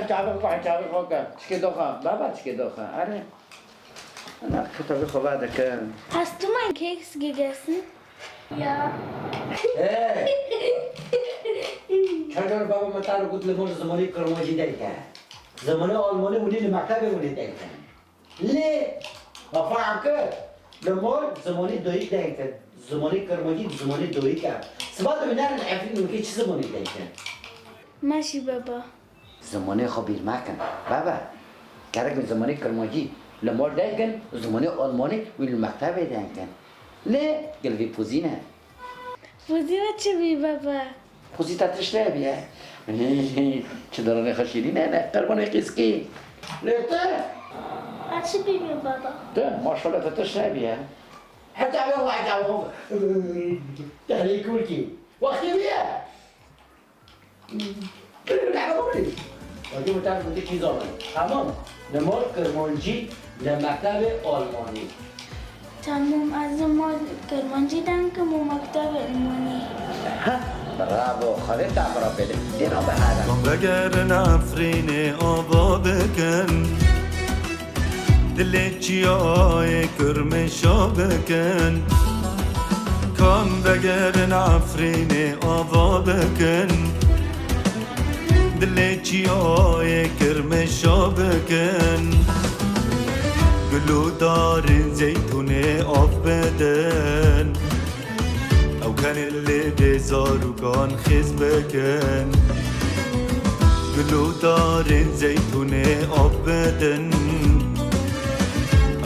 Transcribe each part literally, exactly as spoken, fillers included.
Çavê xwe, çavê xwe ke. Çikê doxa. Baba çikê doxa. Erê. Ana kitabê xwe va dike. Hast du mein Keks gegessen? Ja. Hey! Çacar baba me te re got li mor zimanê kirmancî derke. Zimanê almanî hûnê li mektebê hûnê derke. Lê, me fehm kir. Li mor zimanê dayîk derke. Zimanê kirmancî zimanê dayîk e. Siba dibînerin Efrîn û kê çi zimanê derke? Maşî baba. Zimanê xwe bîr mekin. Baba, gerek zimanê kirmancî li mor derkin, zimanê almanî wî li mektebê derkin. Lê gel vî pozî ne. Pozî we çi bî baba? Pozî te tişt nebiye. Çi daranê xwe şîrîn e, ne qerbanê qîskî. Lê te? Ha çi bî baba? Te, maşallah te tişt nebiye. Heta be wa heta wa. Te lê kurkî. Wextê wî ye. Wextê wî te kî zanin. Tamam. Li mor kirmancî, li mektebê almanî. Tamam, ez li mor kirmancî derkim û mektebê almanî. Ha, bravo, Xwedê te bi re bêle. Têna bihara. Kan vegerin Efrînê ava bikin. Dilê çiyayê Kirmeşa bikin. Kan vegerin Efrînê ava bikin. Dilê çiyayê Kirmeşa bikin. Gul û darên zeytûnê av bidin. Ew kenê li vê zarokan xêz bikin. Gul û darên zeytûnê av bidin.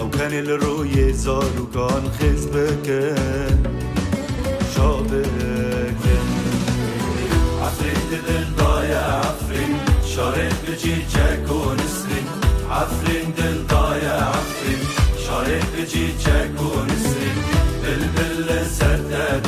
Ew kenê li rûyê zarokan xêz bikin. Şa bikin. Efrîn di dil daye Efrîn. Şarê bi çîçek û nisrîn. Efrîn dil daye Efrîn. Şarê bi çîçek û nisrîn. Bilbil li ser te